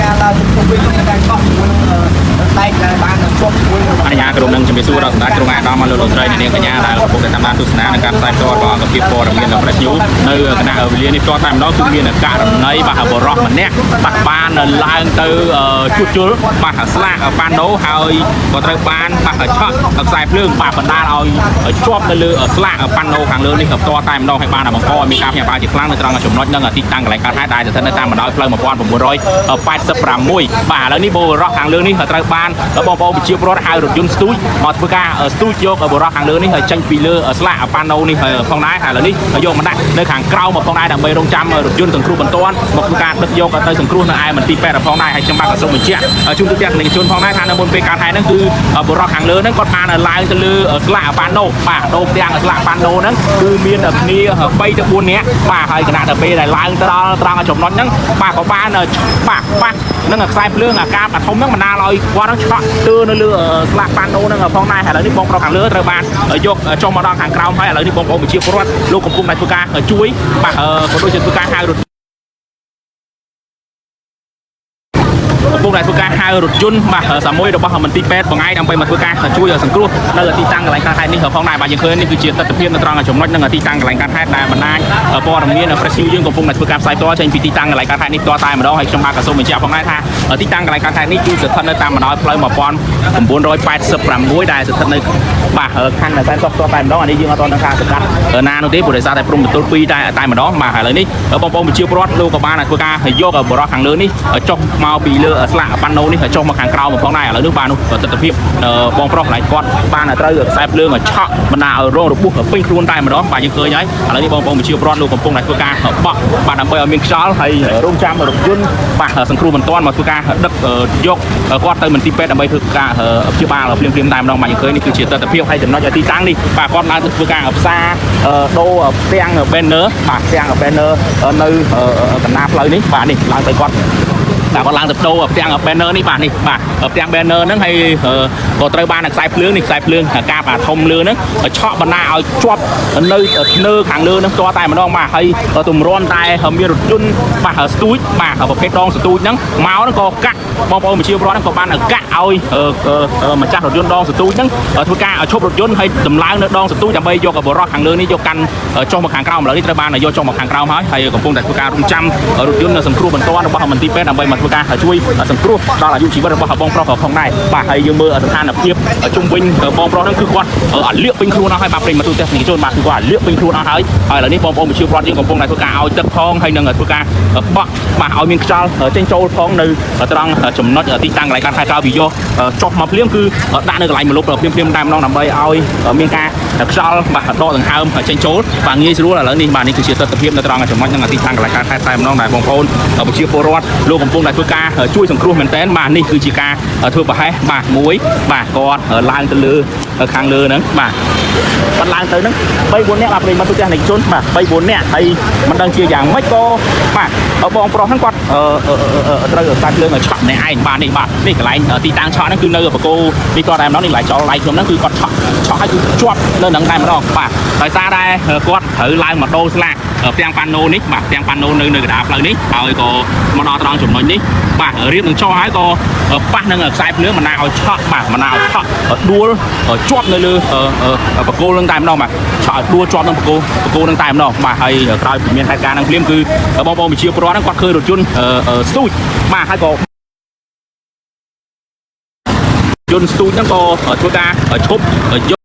ការឡើងទៅវិញក្នុងការឆក់ជាមួយនឹងដែកដែលបានជាប់ជាមួយនឹង អនុញ្ញាតក្រុមនឹងជំរាបសួរដល់សម្ដេចក្រុមអាដាមលោកលោកស្រីអ្នកនាងកញ្ញាដែលកំពុងតែតាមដានទស្សនានិងការផ្សាយផ្ទាល់របស់អង្គភាពព័ត៌មានដល់ Fresh News នៅគណៈវេលានេះផ្ទាល់តែម្ដងគឺមានករណីបាទបរោះម្នាក់បាទបានឡើងទៅជួសជុលបាទស្លាកប៉ាណូហើយក៏ត្រូវបានបាទឆក់ខ្សែភ្លើងបាទបណ្ដាលឲ្យជាប់នៅលើស្លាកប៉ាណូខាងលើនេះផ្ទាល់តែម្ដងហើយបានបង្កឲ្យមានការភ្ញាក់ផ្អើលជាខ្លាំងនៅត្រង់ចំណុចនឹងទីតាំងកន្លែងកើតហេតុដែលស្ថិតនៅតាមបណ្ដោយផ្លូវ1986បាទឥឡូវនេះបរោះខាងលើនេះត្រូវបានបងប្អូនប្រជាពលរដ្ឋហៅរថយន្តស្ទូចមកធ្វើការស្ទូចយកបរោះខាងលើនេះចេញពីលើស្លាកប៉ាណូនេះផងដែរហើយឥឡូវនេះយកមកដាក់នៅខាងក្រៅមកផងដែរដើម្បីរងចាំរថយន្តសង្គ្រោះបន្ទាន់មកធ្វើការដឹកយកទៅសង្គ្រោះនៅឯមន្ទីរពេទ្យផងដែរហើយខ្ញុំបាទក៏សូមបញ្ជាក់ជូនទូទាំងនិកជនផងដែរថានៅមុនពេលកើតហេតុហ្នឹងគឺបរោះខាងលើហ្នឹងគាត់បានឡើងទៅលើស្លាកប៉ាណូបាទដូរផ្ទាំងស្លាកប៉ាណូហ្នឹងគឺមានគ្នា3ទៅ4នាក់បាទហើយខណៈទៅពេលដែលឡើងទៅដល់ត្រង់ចំណុចហ្នឹងបាទក៏បានបាទប៉ះនឹងខ្សែភ្លើងអាកាបអាធំហ្នឹងបណ្ដាលឲ្យគាត់ហ្នឹងឆក់ទើនៅលើស្លាកប៉ាណូហ្នឹងផងដែរហើយឥឡូវនេះបងប្រុសខាងលើត្រូវបានយកចុះមកដល់ខាងក្រោមហើយឥឡូវនេះបងប្អូនប្រជាពលរដ្ឋលោកកំពុងតែធ្វើការជួយបាទក៏ដូចជាធ្វើការហៅរថកំពុងតែធ្វើការហៅរថយន្តបាទសាមួយរបស់មន្ទីរពេទ្យបងឯងដើម្បីមកធ្វើការជួយសង្គ្រោះនៅទីតាំងកន្លែងកើតហេតុនេះផងដែរបាទយើងឃើញនេះគឺជាទស្សនវិជ្ជានៅត្រង់ចំណុចនិងទីតាំងកន្លែងកើតហេតុដែលបណ្ដាញព័ត៌មាន Fresh News យើងកំពុងតែធ្វើការផ្សាយផ្ទាល់ចេញពីទីតាំងកន្លែងកើតហេតុនេះផ្ទាល់តែម្ដងហើយខ្ញុំបាទក៏សូមបញ្ជាក់ផងដែរថាទីតាំងកន្លែងកើតហេតុនេះគឺស្ថិតនៅតាមបណ្ដោយផ្លូវ1986ដែលស្ថិតនៅបាទខណ្ឌសែនសុខផ្ទាល់តែម្ដងអានេះយើងអត់ទាន់ដឹងថាសង្កាត់ណានោះទេព្រោះដោយសារតែព្រំប្រទល់2តែតែម្ដងបាទឥឡូវនេះបងប្អូនប្រជាពលរដ្ឋលោកក៏បានធ្វើការយកបរោះខាងលើនេះចុះមកពីលើស្លាកប៉ាណូនេះចុះមកខាងក្រោមផងដែរឥឡូវនេះបាទនោះទស្សនវិជ្ជាបងប្រុសកន្លែងគាត់បានត្រូវខ្សែភ្លើងឆក់បណ្ដាឲ្យរងរបួសពេញខ្លួនតែម្ដងបាទយើងឃើញហើយឥឡូវនេះបងប្អូនប្រជាពលរដ្ឋលោកកំពុងតែធ្វើការបក់បាទដើម្បីឲ្យមានខ្យល់ហើយរងចាំរថយន្តបាទសង្គ្រោះបន្ទាន់មកធ្វើការដឹកយកគាត់ទៅមន្ទីរពេទ្យដើម្បីធ្វើការព្យាបាលភ្លាមៗតែម្ដងបាទយើងឃើញនេះគឺជាទស្សនវិជ្ជាហើយចំណុចទីតាំងនេះបាទគាត់ឡើងទៅធ្វើការផ្សារដូរផ្ទាំង banner បាទផ្ទាំង banner នៅកណ្ដាលផ្លូវនេះបាទនេះឡើងទៅគាត់បាទគាត់ឡើងទៅដូរផ្ទាំង banner នេះបាទនេះបាទផ្ទាំង banner ហ្នឹងហើយក៏ត្រូវបានខ្សែភ្លើងនេះខ្សែភ្លើងកាបអាធំលើហ្នឹងឆក់បណ្ណាឲ្យជាប់នៅធ្នើខាងលើហ្នឹងផ្ទាល់តែម្ដងបាទហើយទម្រាំតែមានរថយន្តបាទស្ទូចបាទប្រភេទដងស្ទូចហ្នឹងមកហ្នឹងក៏កាក់បងប្អូនប្រជាពលរដ្ឋហ្នឹងក៏បានកាក់ឲ្យម្ចាស់រថយន្តដងស្ទូចហ្នឹងធ្វើការឈប់រថយន្តហើយតម្លើងនៅដងស្ទូចដើម្បីយកបរោះខាងលើនេះយកកាន់ចុះមកខាងក្រោមឥឡូវនេះត្រូវបានយកចុះមកខាងក្រោមហើយហើយកំពុងតែធ្វើការរងចាំរថយន្តសង្គ្រោះបន្ទាន់របស់មន្ទីរពេទ្យដើម្បីមកធ្វើការជួយសង្គ្រោះដល់អាយុជីវិតរបស់បងប្រុសផងដែរបាទហើយយើងមើលស្ថានភាពជុំវិញបងប្រុសហ្នឹងគឺគាត់អាលៀកពេញខ្លួនអស់ហើយបាទប្រិយមិត្តទូទាំងនិកជនបាទគឺគាត់អាលៀកពេញខ្លួនអស់ហើយហើយឥឡូវនេះបងប្អូនប្រជាពលរដ្ឋយើងកំពុងតែធ្វើការឲ្យទឹកផងហើយនឹងធ្វើការបក់បាទឲ្យមានខ្យល់ចេញចូលផងនៅត្រង់ចំណុចទីតាំងកន្លែងការខែក្រោយពីយកចុះមកភ្លាមគឺដាក់នៅកន្លែងមលុបភ្លាមភ្លាមតែម្ដងដើម្បីឲ្យមានការខ្យល់បាទដកដង្ហើមចេញចូលបាទងាយស្រួលឥឡូវនេះបាទនេះគឺជាទស្សនវិជ្ជានៅត្រង់ចំណុចនឹងទីតាំងកន្លែងការខែតែម្ដងដែលបងប្អូនប្រជាពលរដ្ឋលោកកំពុងតែធ្វើការជួយសង្គ្រោះមែនតើបាទនេះគឺជាការធ្វើប្រហែសបាទមួយបាទគាត់ឡើងទៅលើខាងលើហ្នឹងបាទគាត់ឡើងទៅហ្នឹង3 4នាក់បាទប្រិយមិត្តទូទាំងនិកជនបាទ3 4នាក់ហើយមិនដឹងជាយ៉ាងម៉េចក៏បាទបងប្រុសហ្នឹងគាត់ត្រូវខ្សែភ្លើងឆក់ម្នាក់ឯងបាទនេះបាទនេះកន្លែងទីតាំងឆក់ហ្នឹងគឺនៅបកគោនេះគាត់តែម្ដងនេះកន្លែងចោលឡៃខ្ញុំហ្នឹងគឺគាត់ឆក់ឆក់ឲ្យគឺជាប់នៅនឹងតែម្ដងបាទដោយសារតែគាត់ត្រូវឡើងមកដូរស្លាកផ្ទាំងប៉ាណូនេះបាទផ្ទាំងប៉ាណូនៅនៅកណ្ដាលផ្លូវនេះហើយក៏មកដល់ត្រង់ចំណុចនេះបាទរៀបនឹងចុះហើយក៏ប៉ះនឹងខ្សែភ្លើងបណ្ដាឲ្យឆក់បាទបណ្ដាឲ្យឆក់ដួលជាប់នៅលើបកគោនឹងតែម្ដងបាទឆក់ឲ្យដួលជាប់នឹងបកគោបកគោនឹងតែម្ដងបាទហើយក្រោយពីមានហេតុការណ៍ហ្នឹងភ្លាមគឺបងប្អូនប្រជាពលរដ្ឋហ្នឹងគាត់ឃើញរថយន្តស្ទូចបាទហើយក៏យន្តស្ទូចហ្នឹងក៏ធ្វើការឈប់យក